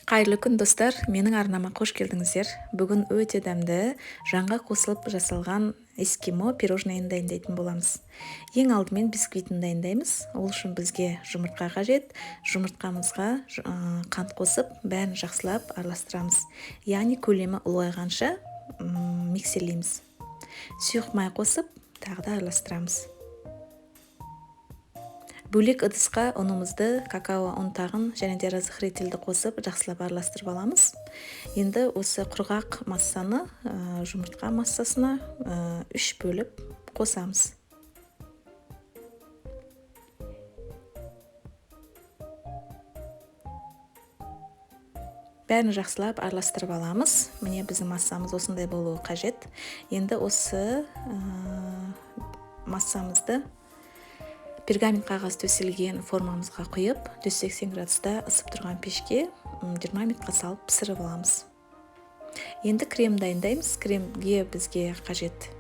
Қайырлы күн, достар! Менің арнама қош келдіңіздер. Бүгін өте дәмді, жанға қосылып жасалған эскимо пирожныйын дайындайтын боламыз. Ең алдымен бисквитін дайындаймыз. Ол үшін бізге жұмыртқа қажет. Жұмыртқамызға қант қосып, бәрін жақсылап араластырамыз. Яғни көлемі ұлғайғанша миксерлейміз. Сұйық май қосып, тағы да араластырамыз. Бөлек ыдысқа ұнымызды, какао ұнтағын және де разрыхлительді қосып жақсылап араластырып аламыз. Енді осы құрғақ массаны жұмыртқа массасына 3 бөліп қосамыз. Бәрін жақсылап араластырып аламыз. Міне, біздің массамыз осындай болуы қажет. Енді осы массамызды пергамент қағаз төселген формамызға құйып, 180 градуста ысып тұрған пешке 20 минутқа салып пісіріп аламыз. Енді крем дайындаймыз. Кремге бізге қажет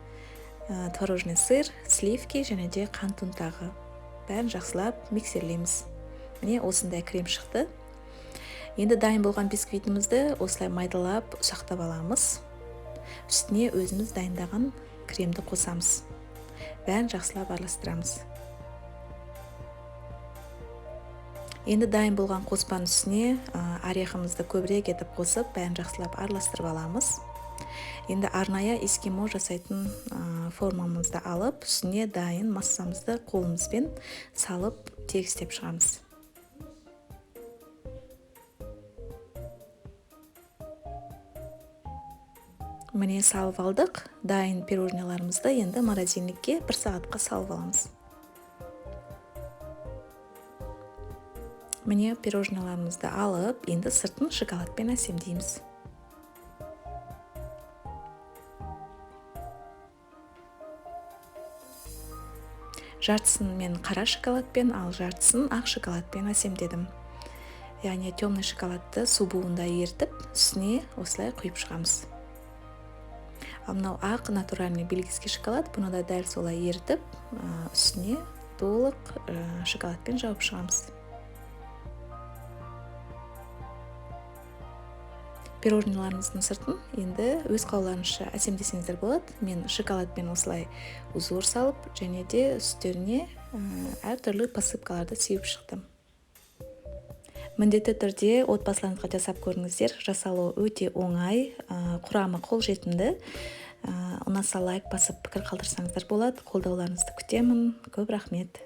творожный сыр, сливки және де қант ұнтағы. Бәрін жақсылап миксерлейміз. Міне, осындай крем шықты. Енді дайын болған бисквитімізді осылай майдалап ұсақтап аламыз. Үстіне өзіміз дайындаған кремді қосамыз. Бәрін жақсылап араластырамыз. Енді дайын болған қоспаның үстіне орехымызды көбірек етіп қосып, бәрін жақсылап араластырып аламыз. Енді арнайы эскимо жасайтын формамызды алып, үстіне дайын массамызды қолымызбен салып тегістеп шығамыз. Міне, салып алдық. Дайын пирожныйларымызды енді морозильникке 1 сағатқа салып аламыз. Міне, пирожныйларымызды алып, енді сыртын шоколадпен әсемдейміз. Жартысын мен қара шоколадпен, ал жартысын ақ шоколадпен әсемдедім. Яғни темный шоколадты су буында ерітіп, үстіне осылай құйып шығамыз. Ал мынау ақ натуральный бельгийский шоколад, бұны да дәл солай ерітіп, үстіне толық шоколадпен жауып шығамыз. Пирожныйларымыздың сыртын енді өз қалауларыңызша әсемдесеңіздер болады. Мен шоколадпен осылай узор салып, және де үстеріне әртүрлі посыпкаларды сеуіп шықтым. Міндетті түрде отбасыларыңызға жасап көріңіздер. Жасалуы өте оңай, құрамы қолжетімді. Ұнаса лайк басып пікір қалдырсаңыздар болады. Қолдауларыңызды күтемін. Көп рахмет.